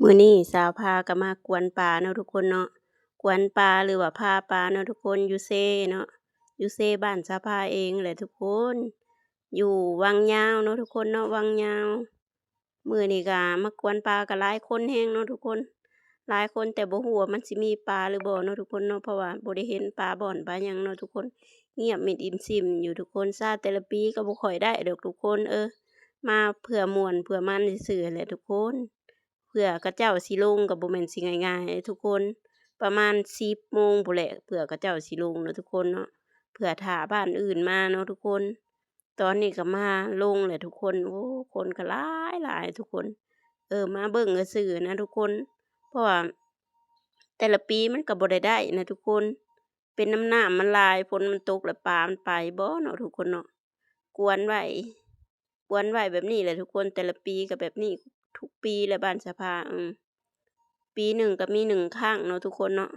ມື້ນີ້ສາວພາກໍມາກວນປາເນາະທຸກຄົນເນາະ ກວນປາ ຫຼືວ່າພາປາເນາະທຸກຄົນ ຢູ່ເຊເນາະ ຢູ່ເຊບ້ານສາວພາເອງແຫຼະທຸກຄົນ ຢູ່ວັງຍາວເນາະທຸກຄົນເນາະ ວັງຍາວ. ມື້ນີ້ກໍມາກວນປາກໍຫຼາຍຄົນແຮງເນາະທຸກຄົນ ຫຼາຍຄົນ ແຕ່ບໍ່ຮູ້ວ່າມັນຊິມີປາຫຼືບໍ່ເນາະທຸກຄົນເນາະ ເພາະວ່າບໍ່ໄດ້ເຫັນປາບ່ອນປາຫຍັງເນາະທຸກຄົນ ງຽບມິດອິມຊິມຢູ່ທຸກຄົນ ຊາແຕ່ລະປີກໍບໍ່ຄ່ອຍໄດ້ດອກທຸກຄົນ ເອີ ມາເພື່ອມ່ວນເພື່ອມັນຊື່ໆແຫຼະທຸກຄົນ. ເພື່ອເຂົາເຈົ້າຊິລົງກໍບໍ່ແມ່ນຊິງ່າຍໆເດ້ທຸກຄົນ ປະມານສິບໂມງພຸ້ນແຫຼະ ເພື່ອເຂົາເຈົ້າຊິລົງເນາະທຸກຄົນເນາະ ເພື່ອຖ້າບ້ານອື່ນມາເນາະທຸກຄົນ. ຕອນນີ້ກໍມາລົງແຫຼະທຸກຄົນ ໂອ້ ຄົນກໍຫຼາຍໆທຸກຄົນ ເອີ ມາເບິ່ງຊື່ໆນະທຸກຄົນ ເພາະວ່າແຕ່ລະປີມັນກໍບໍ່ໄດ້ໄດ້ນະທຸກຄົນ ເປັນນຳນ້ຳມັນຫຼາຍ ຝົນມັນຕົກແລ້ວປາມັນໄປບໍ່ເນາະທຸກຄົນເນາະ ກວນໄວ້ ກວນໄວ້ແບບນີ້ແຫຼະທຸກຄົນ ແຕ່ລະປີກໍແບບນີ້ທຸກປີແຫຼະບ້ານສາວພາ ເອີ ປີໜຶ່ງກໍມີໜຶ່ງຄັ້ງເນາະທຸກຄົນເນາະ